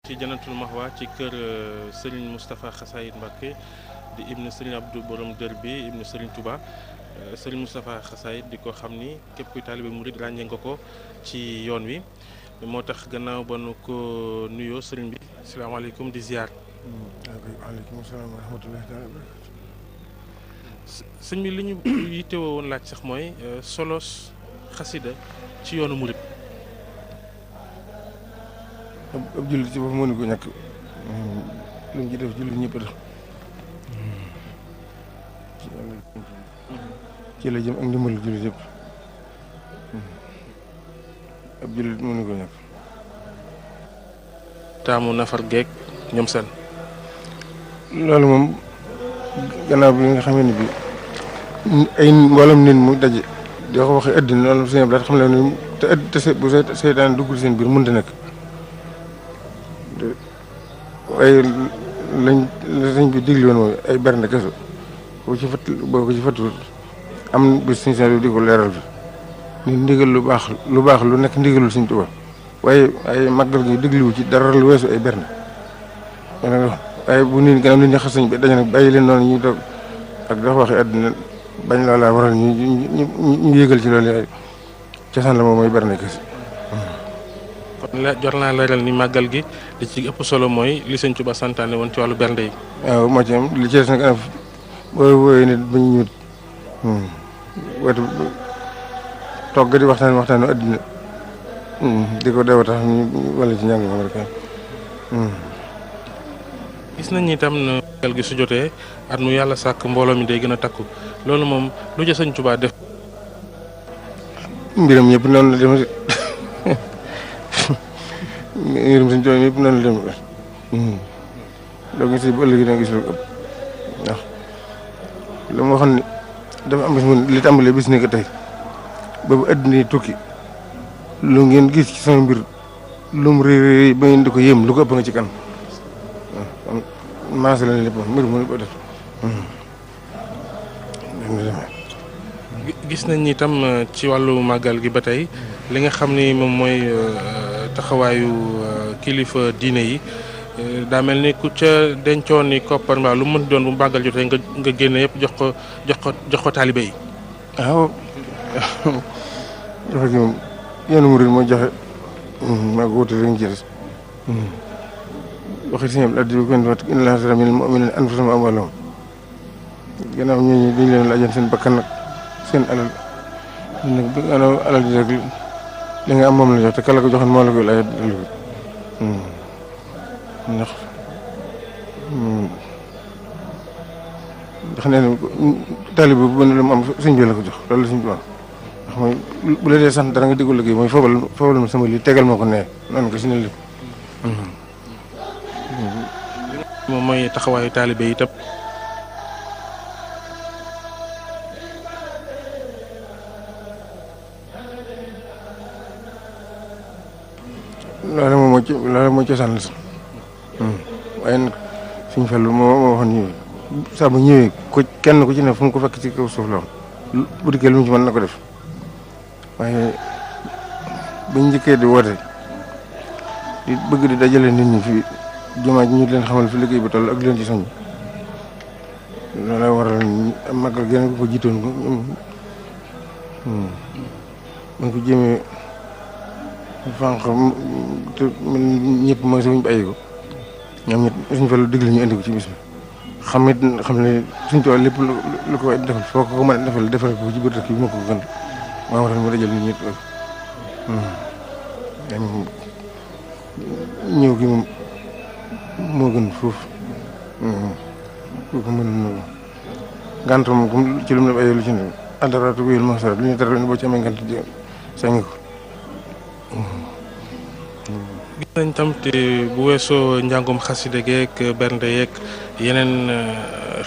ci Jannatul Mahwa ci kër Serigne Moustapha Xasaayid Mbacke di ibnu Serigne Abdou Borom Dër bi ibnu Serigne Touba Serigne Moustapha Xasaayid di ko xam ni képp kuy taalibe murid ràññee nga ko ci yoon wi moo tax gannaaw ba nu ko nuyoo Serigne bi asalaamaaleykum di ziar. waaleykum salaam wa rahmatullahi taala wa barakatu. sëñ bi li ñu yittewoo woon laaj sax mooy solos xasida ci yoonu murid. ab jullit ci boppam mënu ko ñàkk lu mu ci def jullit ñëpp def ci la jëm ak ndimbalu jullit yëpp ab jullit mënu ko ñàkk. taamu nafar geek ñoom seen. loolu moom gannaaw bi nga xamee ne bi ay mboolem nit mu daje di ko waxee àddina loolu seen blaat xam le ne te bu seytaan dugg seen biir mënta nekk waaye la sëñ bi digli woon mooy ay bernde kese boo ko ci fàttali am bis suñu seen di ko leeral fi ni ndigal lu baax lu nekk ndigalul Sëñ Tuubaa waaye ay màggal gi digliwu ci dara lu weesu ay bernde waaye bu nit gannaaw nit ñi xas sañ bi dañu nag bàyyi leen noonu ñuy toog ak dafa waxee àddina bañ loola waral ñu yëgal ci loolu cosaan la moom mooy bernde kese. kon jot naa leeral ni màggal gi li ci ëpp solo mooy li Sëñ Tuubaa santaane woon ci wàllu bernde yi. waaw moo ci am li ci des nag booy wooyee nit ba ñu ñëw wetu toog di waxtaanu àddina di ko deewa tax ñu wala ci njàng moom rek. gis nañ ni itam ne màggal gi su jotee at mu yàlla sàkk mbooloo mi day gën a takku loolu moom lu ca Sëñ Tuubaa def. mbiram ñëpp noonu la demee mbiram Sëñ Tuubaa ñëpp noonu la demee doo gis bu ëllëgee da nga gis lu ëpp ndax lu ma waxoon ni dafa am bis mu li tàmbalee bis ni ko tey boobu àddina tukki lu ngeen gis ci sama mbir lu mu réy ba ngeen di ko yéem lu ko ëpp nga ci kan waaw maase la ne lépp mbir mu ko def. gis nañ ni itam ci wàllu màggal gi ba tey li nga xam ni moom mooy taxawaayu kilifa diine yi daa mel ni ku ca dencoon ni koppar mbaa lu mën doon bu màggal jotee nga génne yëpp jox ko taalibe yi. waaw joxe gi moom yoonu murid moo joxe maa ko wuute rek ñu ci des waxi si ñëpp addi bi ko wat inna Allaaha shtaraa minal mu'miniina anfusahum wa amwaalahum gannaaw ñooñu dañ leen laajoon seen bakkan nag seen alal nag bi alal ji rek li nga am moom la jox te kala ko joxoon moo la koy laaj ndax nee na taalibe bu ne lu mu am sëñ bi la ko jox loolu la sëñ bi wax ndax mooy bu la dee sant dara nga diggu liggéey mooy foobal ma sama lii tegal ma ko nee noonu ko si ne lépp moom mooy taxawaayu taalibe yi itam. loolu mooy cosaan la sax waaye nag suñ Fallu moo waxoon ñëwee saa bu ñëwee ko kenn ku ci ne fu mu ko fekk ci kaw suuf la bu dikkee lu mu ci mën na ko def waaye buñ njëkkee di woote di bëgg di dajale nit ñi fi jumaa ji ñu leen xamal fi liggéey bi toll ak leen ci soñ loolu la waral màggal gën ko jiitoon ko man ko jéemee fànq te ñëpp mooy suñ bàyyi ko ñoom ñett suñ fa lu digle ñu indi ko ci bis bi xam ne suñ tool lépp lu ko defal foo ko mën a defal ko ci biir dëkk bi moo ko gën maa waral mu dajal nit ñi ñëw gi moom moo gën foofu kooku mën na gànt moom ci lu mu def ay lu ci ne àndaraatu wéyul masara lu ñu dara boo ci amee ngant sañ ko. gis nañ tam te bu weesoo njàngum xaside geek bernde yeeg yeneen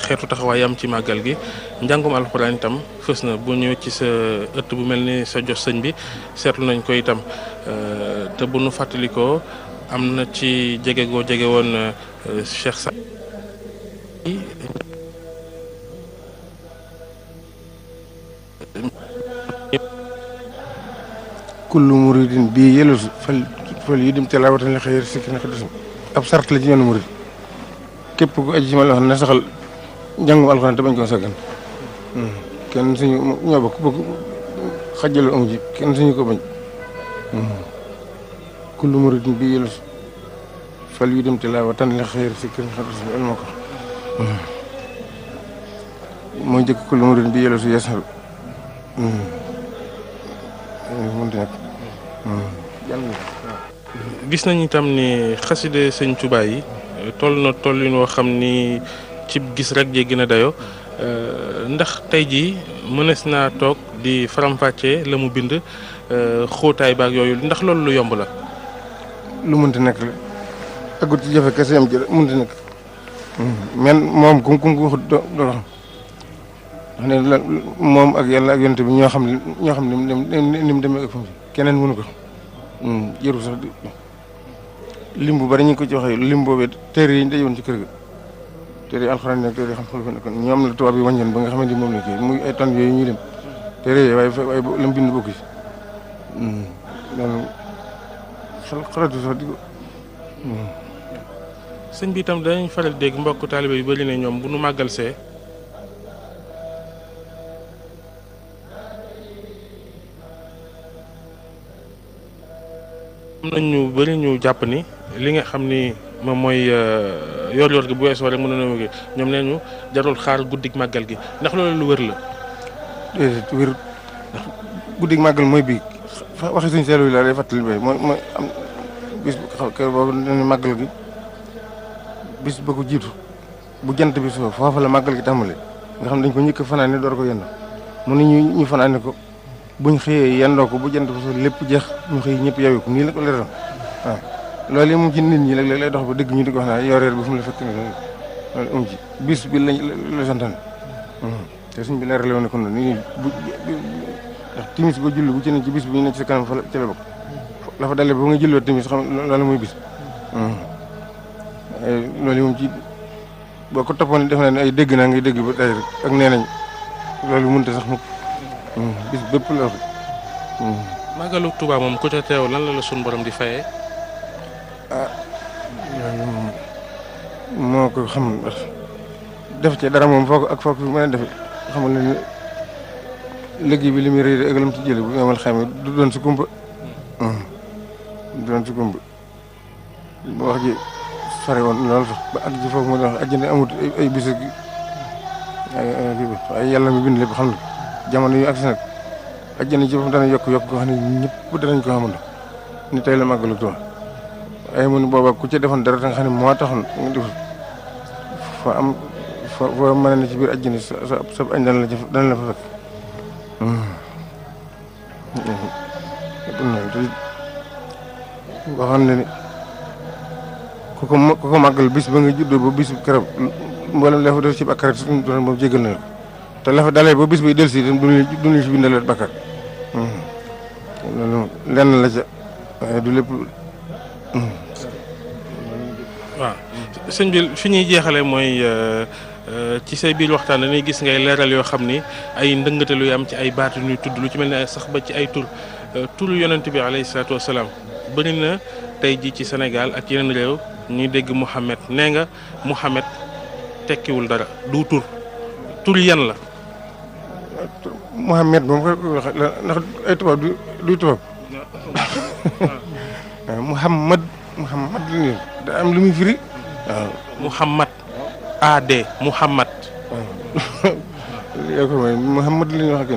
xeetu taxawaay am ci màggal gi njàngum alxuraan itam fës na bu ñëw ci sa ëtt bu mel ni sa jos sëñ bi seetlu nañ ko itam te bu nu fàttalikoo am na ci jege goo jege woon Cheikh Sa kullu muridin bii yëlatu fal yu dim tilaawatan li xayri sikki na xadisam ab sart la ci yoonu murid képp ku aji ci ma la wax ne saxal njàngum alxuraan te bañ koo saggan kenn suñu ñoo bokk xajjaloo amu ci kenn suñu ko bañ kullu muridin bi yëlu fal yu dem te laa wa tan li xëyr si kër xarit ma ko mooy njëkk kullu muridin bi yëlu su yeesal mënti nekk gis nañ itam ni xaside sëñ Tuubaa yi toll na tollin woo xam ni ci gis rek jéggi na dayo ndax tey jii mënees naa toog di faram-fàccee la mu bind xóotaay baag yooyu ndax loolu lu yomb la. lu mënti nekk la agut ci jafe kese yam ci mënti nekk men moom ku ko waxut doo xam wax ne la moom ak yàlla ak yonent bi ñoo xam ni mu demee ak fam keneen mënu ko jëru sax lim bu bari ñu ngi ko ci waxee lim boobee téere yi ñu dajoon ci kër ga téere yi alxuraan yi nag téere yi xam-xam la nekkoon ñoom la tubaab yi wàññoon ba nga xamante ni moom la kii muy ay tonnes yooyu ñuy dem téere yi waaye la mu bind bokk ci loolu xalaatu sax di ko sëñ bi itam danañ faral dégg mbokk taalibe yu bari ne ñoom bu nu màggal see am nañ ñu bari ñu jàpp ni li nga xam ni moom mooy yor-yor gi bu weesoo rek mën na gi ñoom nee ñu jarul xaar guddig màggal gi ndax loolu lu wër la. déedéet wër ndax guddig màggal mooy bii waxi suñu seelu yi laa lay fàttali bay mooy am bis kër boobu dañu màggal gi bis ba ko jiitu bu jant bi soo foofa la màggal gi tàmbali nga xam dañ ko ñëkk fanaane door ko yendoo mu ne ñu fanaane ko buñ xëyee yendoo ko bu jant bi soo lépp jeex ñu xëy ñëpp yewee ko nii la ko leeral waaw loolu yi moom ci nit ñi léeg-léeg lay dox ba dëgg ñu di ko wax naa yoreer bi fu mu la fekk ne loolu amu ci bis bi la santaan te suñ bi leerale woon ne kon nii ndax timis ba julli bu ci ne ci bis bi ñu ne ci sa kanam fa ci la bokk la fa dalee ba nga julloo timis xam loolu mooy bis loolu yi moom ci boo ko toppoon def naa ne ay dégg naa ngay dégg ba tey rek ak nee nañ loolu mënut a sax mukk bis bépp la wax. màggalu Tuubaa moom ku ca teew lan la suñu borom di fayee. loolu moom moo ko xam ndax def ci dara moom foo ko ak foo ko mën a defee xamal ne liggéey bi li muy rëy ak lam ci jële bu amal xam du doon si kumpa du doon si kumpa ba wax ji sore woon loolu sax ba ak ji foofu mu wax àjjana amut ay bis ak waaye yàlla mi bind lépp xam na jamono yu agsi nag àjjana ci foofu dana yokk koo xam ne ñëpp danañ ko xamante ni tey la màggalu Tuubaa ay mun booba ku ca defoon dara nga xam ne moo taxoon nga def fa am foo mën na ci biir àjjana sa añ dana la fa fekk boo xam ne ni ku ko màggal bis ba nga juddoo ba bis keroog mboolem la fa def ci bàkkaar suñu doon moom jégal na la te la fa dalee ba bis bay dellusi duñu ci bindal bàkkaar loolu lenn la ca waaye du lépp. waaw sëñ bi fi ñuy jeexale mooy ci say biir waxtaan dañuy gis ngay leeral yoo xam ni ay ndëngate yu am ci ay baat yu ñuy tudd lu ci mel ne sax ba ci ay turu yonent bi alayhi salaatu wasalaam bëri na tey ji ci Sénégal ak yeneen réew ñuy dégg Mouhamed nee nga Mouhamed tekkiwul dara du tur yan la. Mouhamed moom ko wax ndax ay tubaab du tubaab Mouhamad la da am lu muy firi waaw. Mouhamad AD Mouhamad. waaw yaa ko may Mouhamad la ñuy wax ak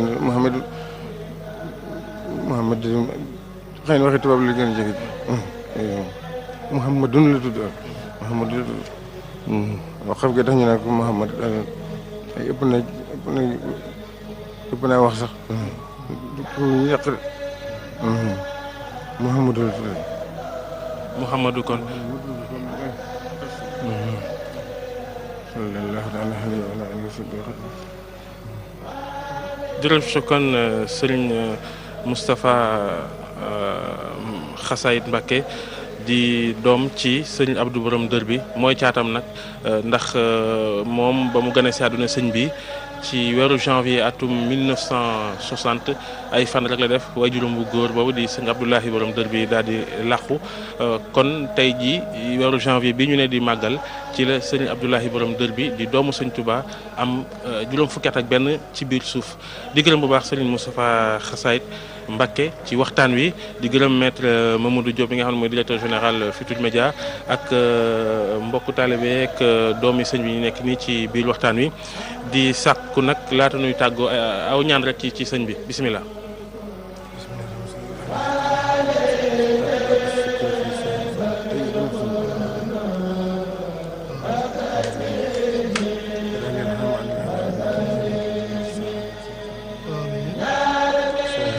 Mouhamad xëy na waxi tubaab la gën a jege Mouhamadun la tudd Mouhamad la tudd wax xam nga tax ñu naan ko Mouhamad ay ëpp naa wax sax pour ñu yàq de Mouhamadu la tudd Mouhamadu kon. jërëjëf sa kon Serigne Moustapha Xasaayit Mbacké di doom ci sëñ Abdou Borom dër bi mooy caatam nag ndax moom ba mu gane si àdduna sëñ bi ci weeru janvier atum 1960 ay fan rek la def waajuram bu góor boobu di sëñ Abdoulahi borom dër bi daal di làqu kon tey jii weeru janvier bi ñu ne di màggal ci la sëñ Abdoulahi borom dër bi di doomu sëñ Touba am juróom fukki at ak benn ci biir suuf di gërëm bu baax sëriñ Moustapha Xasaayit Mbacké ci waxtaan wi di gërëm maître Mamadou Diop bi nga xam ne mooy directeur général Futurs Médias ak mbokku taalibe ak doomi sëñ bi ñu nekk nii ci biir waxtaan wi di sàkku nag laata nuy tàggoo aw ñaan rek ci sëñ bi bisimilah.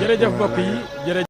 jërëjëf mbokk yi jërëjëf